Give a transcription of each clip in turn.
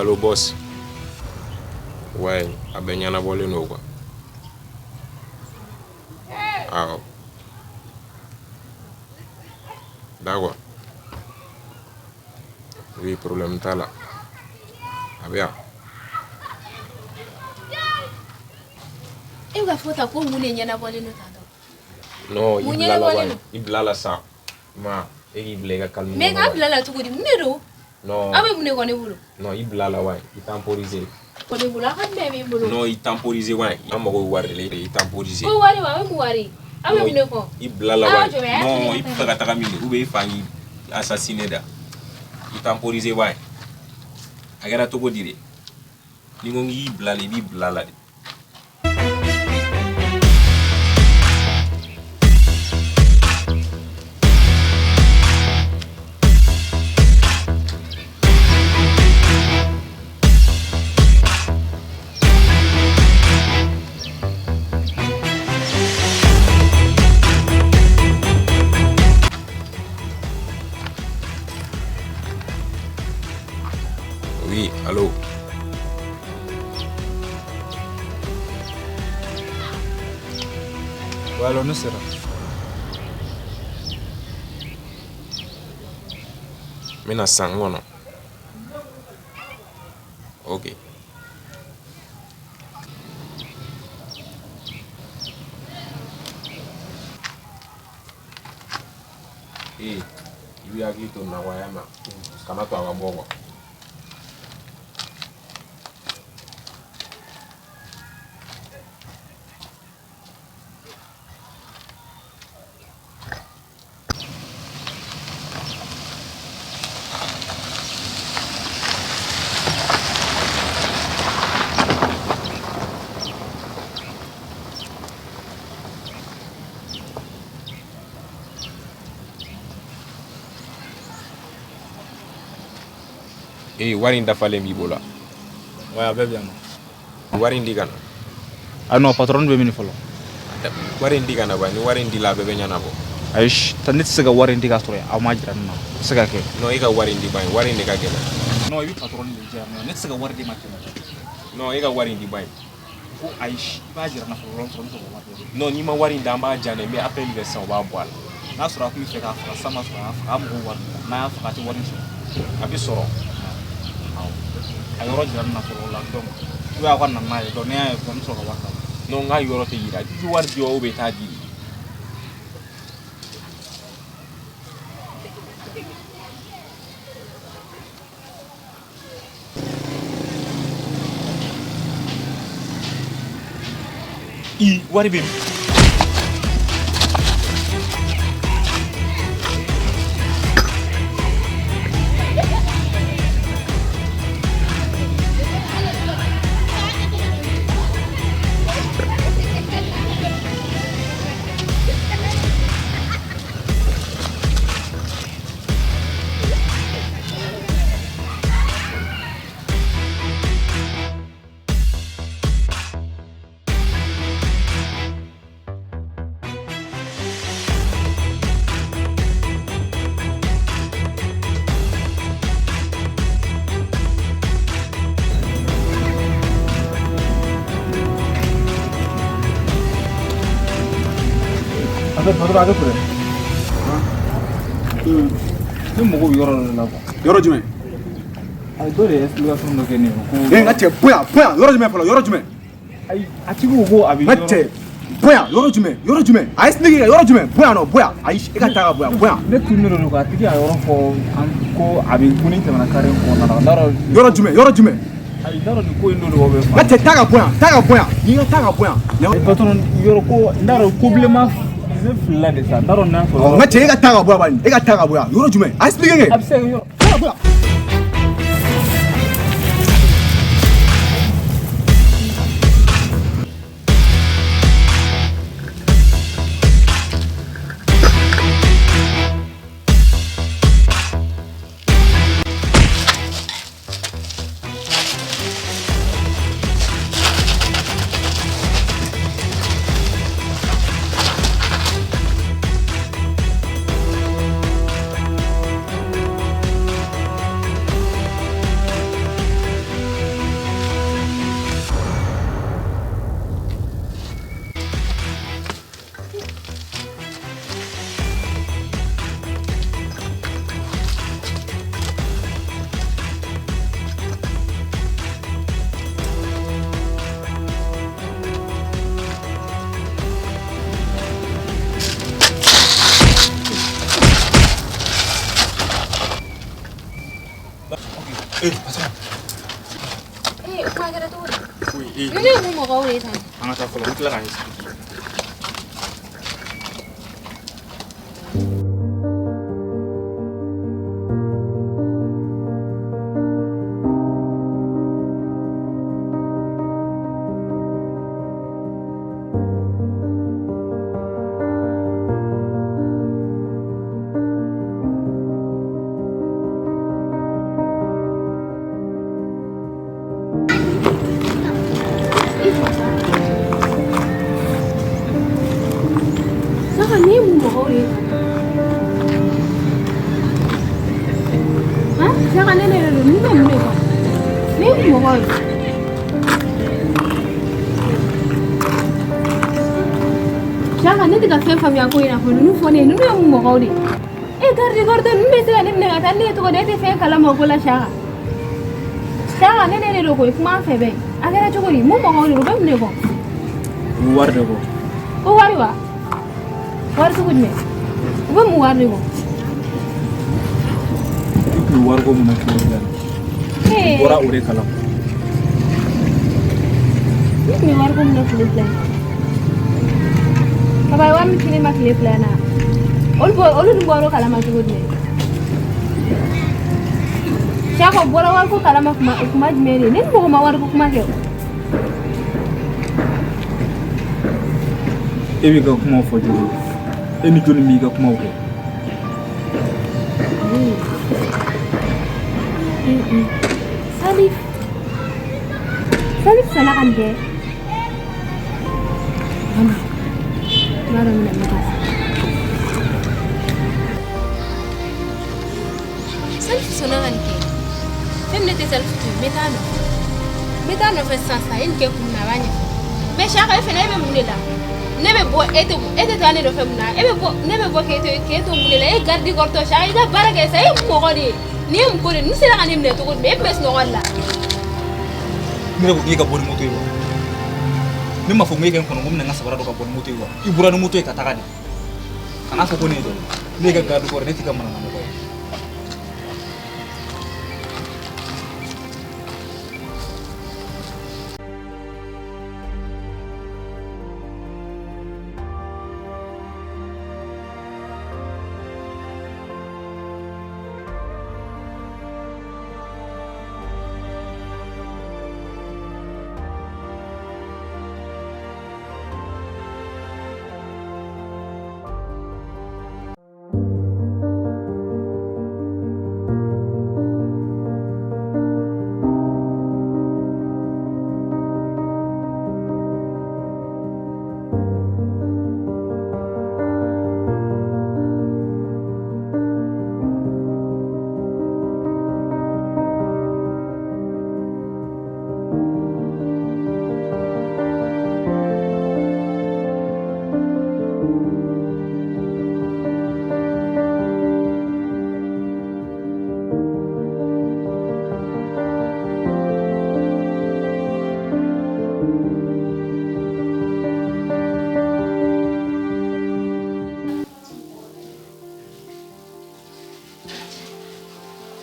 Allo boss. Ouais, a bɛɛ ɲɛnabɔlen don quoi. Awɔ. D'accord. Oui, problème t'a la. A bɛ yan. E bɛ ka fɔ tan ko mun de ɲɛnabɔlen don tantɔ? Non, i Mun bila la ɲɛnabɔlen wa? don? I bila la sa. Ma, e k'i bila i ka calme. Mais k'a bila la cogo di? Mun de don? Non. Aw bɛ mun de kɔ ne bolo? Non, i bila la wa? I temporiser. Kɔ ne bolo, a ka jumɛn bɛ n bolo? Non, i temporiser wa? An mago bɛ wari de la, i temporiser. Ko wari wa? A bɛ mun wari? Aw bɛ mun de kɔ? I bila la Aw wa? jɔ bɛ, a y'a Non, to i ne bɛ ka fɛ ka taga min de? Ou bien i fa y'i assassiné da? I temporiser wa? A kɛra cogo di de? Ni n ko k'i bila la, i b'i bila la de. Oui, allo. Ouais, alors ne sera. N bɛna san n kɔnɔ. Ok. Ee, i b'i hakili to nin na quoi, y'a mɛn? Kana to a ka bɔ quoi. Ee, wari in dafalen b'i bolo wa? Ouais, a bɛɛ bɛ yan nɔ. Wari in di ka na. Ah non, patron bɛ min fɔlɔ. Wari in di ka na ba, ni wari in dila a bɛɛ bɛ ɲɛnabɔ. Ayi, ta ne tɛ se ka wari in di k'a sɔrɔ aw m'a jira ne na. O tɛ se ka kɛ. Non, e ka wari in di ba ye, wari in de ka gɛlɛn. Non, i bɛ patron de jira ne na. Ne tɛ se ka wari di ma ten. Non, e ka wari in di ba ye. Ko ayi, i b'a jira ne na fɔlɔ, sɔrɔ n bɛ sɔrɔ ka wari di. Non, n'i ma wari in di, an b'a jan dɛ, n bɛ appel kɛ sisan, o b'a bɔ a la. N'a sɔrɔ a tun bɛ fɛ k'a faga, sisan ma sɔrɔ a y'a faga, a mago wari de la. N'a y'a faga, a tɛ wari in sɔrɔ. A bɛ sɔrɔ. Awɔ. A yɔrɔ jira ne na fɔlɔ o la donc ou bien aw ka na n'a ye donc ni y'a ye dɔrɔn n bɛ sɔrɔ ka wari d'a ma. Non, n k'a yɔrɔ tɛ yira. I bɛ wari di wa ou bien i t'a di de? I wari bɛ min? A bɛ patron a bɛ fɛ. Ne mago bɛ yɔrɔ dɔ de la quoi. Yɔrɔ jumɛn? Ayi, dɔ de ye explication dɔ kɛ ne ye ko. Ee, n ka cɛ, bɔ yan, bɔ yan, yɔrɔ jumɛn fɔlɔ, yɔrɔ jumɛn? Ayi, a tigi ko ko a bɛ N ka cɛ, bɔ yan, yɔrɔ jumɛn, yɔrɔ jumɛn? A expliqué kɛ, yɔrɔ jumɛn? Bɔ yan nɔ, bɔ yan. Ayi, e ka taa ka bɔ yan, bɔ yan. Ne tununnen don quoi, a tigi y'a yɔrɔ fɔ an ko a bɛ ko ni tɛmɛna carré in kɔnɔna la. N t'a dɔn. Yɔrɔ jumɛn, yɔrɔ jumɛn? Ayi, n t'a dɔn nin ko in dɔ de b'aw bɛ N ka cɛ, taa ka bɔ yan, taa ka bɔ yan. N'i ka taa ka bɔ yan. Ayi, patron, yɔrɔ ko n t'a dɔn ko bilenman ne filila de sa, n t'a dɔn n'a sɔrɔ. Ɔ, n ka cɛ, e ka taa ka bɔ yan bani, e ka taa ka bɔ yan. Yɔrɔ jumɛn? A expliqué kɛ. A bɛ se ka kɛ yɔrɔ. Taa ka bɔ yan. ee Ninnu ye mun mɔgɔw de ye tan? An ka taa fɔlɔ, n bɛ tila k'a expliquer. Saka nin ye mun mɔgɔw de ye tan? Han? Saka ne de don, ninnu bɛ mun de kɔ? Nin ye mun mɔgɔw ye? Saka ne tɛ ka fɛn faamuya ko in na koyi, ninnu fɔ ne ye, ninnu ye mun mɔgɔw de ye? E garde corps ninnu bɛ se ka ne minɛ ka taa ne ye cogo di? E tɛ fɛn kalama o ko la Saka. Saka ne de don koyi, kuma an fɛ bɛɛ. A kɛra cogo di? Mun mɔgɔw de don? U bɛ mun de kɔ? U bɛ wari de kɔ. Ko wari wa? Wari sugu jumɛn? U bɛ mun wari de kɔ? I tun bɛ wariko mun na tile fila in na, Ee, i bɔra o de kalama. Ne tun bɛ wariko min na tile fila in na. Papa ye wari min ci ne ma tile fila in na, olu bɔ olu dun bɔra o kalama cogo jumɛn? Saka u bɔra wariko kalama kuma jumɛn de? Ne ni mɔgɔ ma wariko kuma kɛ o. E b'i ka kumaw fɔ cogo di? E ni jɔnni b'i ka kumaw kɛ? Salif. Salif sɔnna ka nin kɛ. Mama, i b'a dɔn n bɛna min kɛ sisan. Salif sɔnna ka nin kɛ. Fɛn min ne tɛ Salif to yen, n bɛ taa a nɔfɛ. N bɛ taa a nɔfɛ sisan sisan, a ye nin kɛ kun min na a b'a ɲɛfɔ. Mais Saka e fɛnɛ e bɛ mun de la? Ne bɛ bɔ e tɛ e tɛ taa ne nɔfɛ mun na? E bɛ bɔ ne bɛ bɔ k'e to k'e to mun de la? E garde corps tɔ Saka i ka baara kɛ sa, e ye mun mɔgɔ de ye? Nin ye mun ko de ye? Ninnu sera ka ne minɛ cogo jumɛn? E tun bɛ sunɔgɔ de la. Ne ko k'e ka bɔ ni moto ye wa? Ne m'a fɔ ko e ka n kɔnɔ ko n bɛna n ka sabara don ka bɔ ni moto ye wa? I bɔra ni moto ye ka taga de. Kan'a fɔ ko ne ye dɛ. Ne ye ka garde corps ye, ne t'i ka manamana mɔgɔ ye.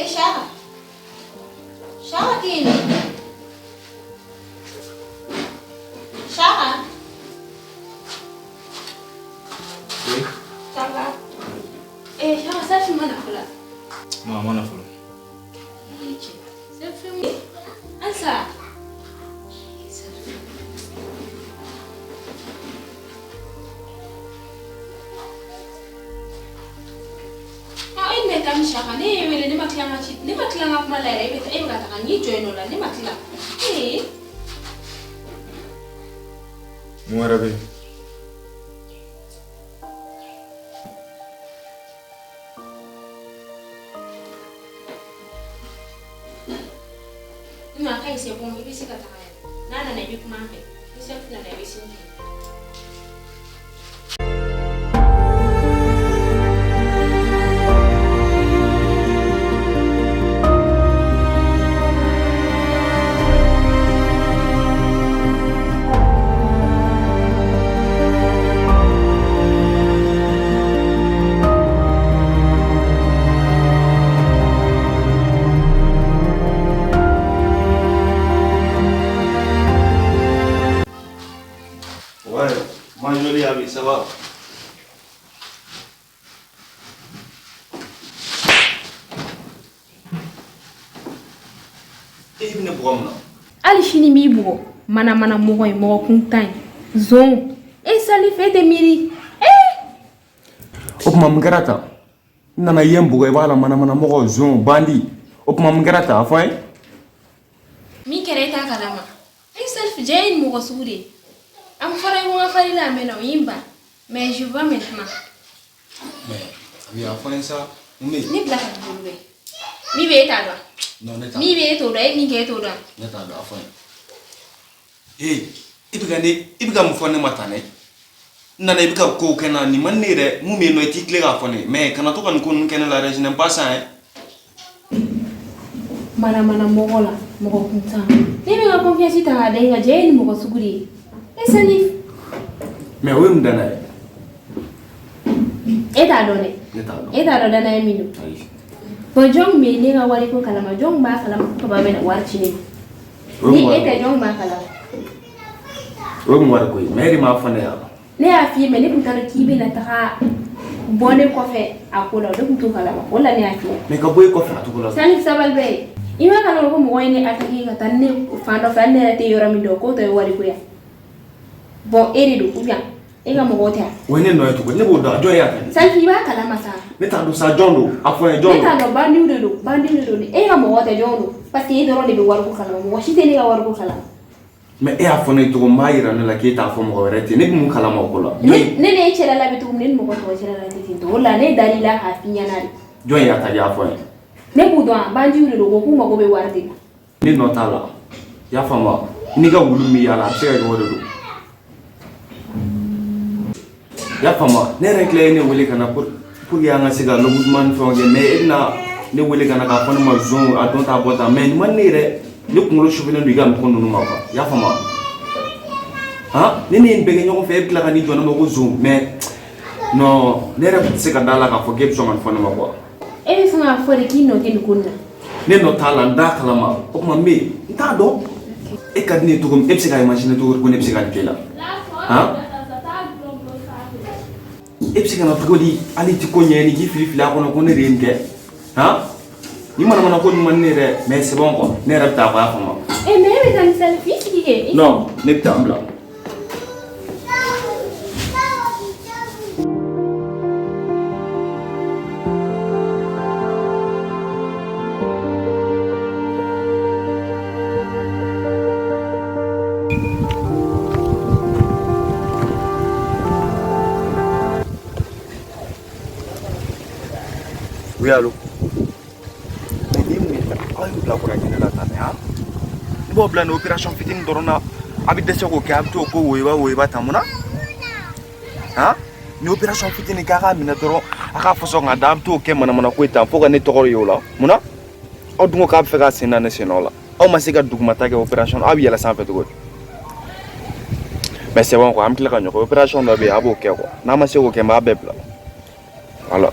E Saka. Saka tɛ yen nɔ. Saka. Oui. Ça va? Eh Saka, Salif ma na fɔlɔ. Non, a ma na fɔlɔ. Ee cɛ, Salif ye halisa. Salif. Ah, e bɛ taa min Saka? Ne ye wele, ne ma tila n ka ci, ne ma tila n ka kuma la yɛrɛ, e bɛ taa e bɛ ka taga n y'i jɔ yen nɔ la, ne ma tila. Ee. Mun wɛrɛ bɛ yen? Non, a ka ɲi, c'est bon, i bɛ se ka taga yɛrɛ. N'a nana i bɛ kuma an fɛ. Ni Salif nana i bɛ sin di. Ouais, ma jolie Abi, ça va? E bɛ ne bugɔ mun na? Hali sini n b'i bugɔ. Mana mana mɔgɔ ye, mɔgɔ kuntan ye, zon. E Salif, e tɛ miiri. O tuma mun kɛra tan? N nana i ye n bugɔ, i b'a la manamana mɔgɔ, zon, bandit. O tuma mun kɛra tan? A fɔ n ye. Min kɛra, e t'a kalama. E Salif, jɛ ye nin mɔgɔ sugu de ye. An fɔra ɲɔgɔn ka fari la, a mɛnna, o y'i ban, mais je vois maintenant. Mais Abi, a fɔ n ye sa, mun bɛ yen? Ne bila ka bolo bɛ min bɛ, e t'a dɔn. Non, ne t'a Min bɛ, e t'o dɔn. E min kɛ, e t'o dɔn. Ne t'a dɔn, a fɔ n ye. Ee, i bɛ ka ne i bɛ ka mun fɔ ne ma tan dɛ? N nana, i bɛ ka kow kɛ n na, nin man di ne ye dɛ. Mun bɛ yen nɔ, i t'i tilen k'a fɔ ne ye, mais kana to ka nin ko ninnu kɛ ne la dɛ, je n'aime pas ça hein. Mana mana mɔgɔ la, mɔgɔ kuntan. Ne bɛ ka confiance ta k'a da i kan, jɛ ye nin mɔgɔ sugu de ye. E Salif. Mais o ye mun danna ye? E t'a dɔn dɛ. Ne t'a dɔn. E t'a dɔn danaya min don. Ayi. Bon, jɔn bɛ ne ka wariko kalama? Jɔn b'a kalama ko kaba bɛna wari ci ne O ma? ye Ni mun e wari tɛ, jɔn b'a kalama? O ye mun wari ko ye? Mais e de m'a fɔ ne ye wa? Ne y'a f'i ye, mais ne tun t'a dɔn k'i bɛna taga bɔ ne kɔfɛ a ko la. O de tun t'o kalama, o la ne y'a f'i ye. Mais ka bɔ e kɔfɛ a cogo la. Salif, sabali bɛ ye. I b'a kalama ko mɔgɔ ye ne attaqué ka taa ne fan dɔ fɛ, hali ne yɛrɛ tɛ yɔrɔ min dɔn, k'o tɔ ye wariko ye. Bon, e de don ou bien e ka mɔgɔw tɛ yan? O ye ne nɔ ye cogo di? Ne b'o dɔn, jɔn y'a ta? Salif, i b'a kalama sa. Ne t'a dɔn sa, jɔn don? A fɔ n ye, jɔn Ne t'a don? dɔn, bandiw de don, bandiw de don. E ka mɔgɔ tɛ, jɔn don? Parce que e dɔrɔn de bɛ wariko kalama, mɔgɔ si tɛ ne ka wariko kalama. Mais e y'a fɔ ne ye cogo min b'a yira ne la k'e t'a fɔ mɔgɔ wɛrɛ ten, ne bɛ mun kalama o ko la? Ne ne ne e cɛla la bɛ cogo min, ne ni mɔgɔ tɔw cɛla la tɛ ten tɔ. O la ne dar'i la k'a f'i ɲɛna de. Jɔn y'a ta a fɔ n ye. Ne b'u dɔn, a bandiw de don, ko k'u mago bɛ wari de la. Ne nɔ t'a la, i y'a faamu wa? N'i ka wulu min yaala, a bɛ se ka kɛ o de don, i y'a faamu wa? Ne yɛrɛ tila ye ne wele ka na pour que an ka se ka logement ni fɛnw kɛ, mais e bɛna ne wele ka na k'a fɔ ne ma zon, a dɔn t'a bɔ tan. Mais nin man di ne yɛrɛ, ne kunkolo sufɛlen don i ka nin ko ninnu ma quoi, i y'a faamu wa? Han, ne ne ye nin bɛɛ kɛ ɲɔgɔn fɛ, e bɛ tila ka n'i jɔ ne ma ko zon. Mais non, ne yɛrɛ tɛ se ka da la k'a fɔ k'e bɛ sɔn ka nin fɔ ne ma quoi. E bɛ sɔn k'a fɔ de k'i nɔ tɛ nin ko nin na? Ne nɔ t'a la, n t'a kalama. O tuma n bɛ yen, n t'a dɔn. E ka di ne ye cogo min, e bɛ se ka imaginer cogo di ko ne bɛ se ka nin k'e la? Han, e bɛ se ka na cogo di, hali ti ko ɲɛɲini k'i fili fili a kɔnɔ ko ne de ye nin kɛ? Han, ni manamana ko nin man di ne ye dɛ. Mais c'est bon quoi, ne yɛrɛ bɛ taa quoi, a y'a faamu. E, mais e bɛ taa ni Salif, i sigi kɛ. Non, ne bɛ taa, n bila. Oui, allô. Mais ni mun ye tan? Aw y'u bila kɔrɔ kɛnɛ la tan dɛ, han? Ne b'aw bila nin opération fitinin dɔrɔn na, a bɛ dɛsɛ k'o kɛ, a bɛ t'o ko woyiba woyiba tan, mun na? Han? Ni opération fitinin k'a k'a minɛ dɔrɔn, a k'a fɔsɔn ka da, a bɛ t'o kɛ manamana ko ye tan fo ka ne tɔgɔ ye o la. Mun na? Aw dun ko k'a bɛ fɛ k'a sen da ne sen nɔ la. Aw ma se ka dugumata kɛ opération, aw bɛ yɛlɛ sanfɛ cogo di? Mais c'est bon quoi, an bɛ tila ka ɲɔgɔn, opération dɔ bɛ yen, a b'o kɛ quoi. N'a ma se k'o kɛ, n b'a bɛɛ bila. Voilà.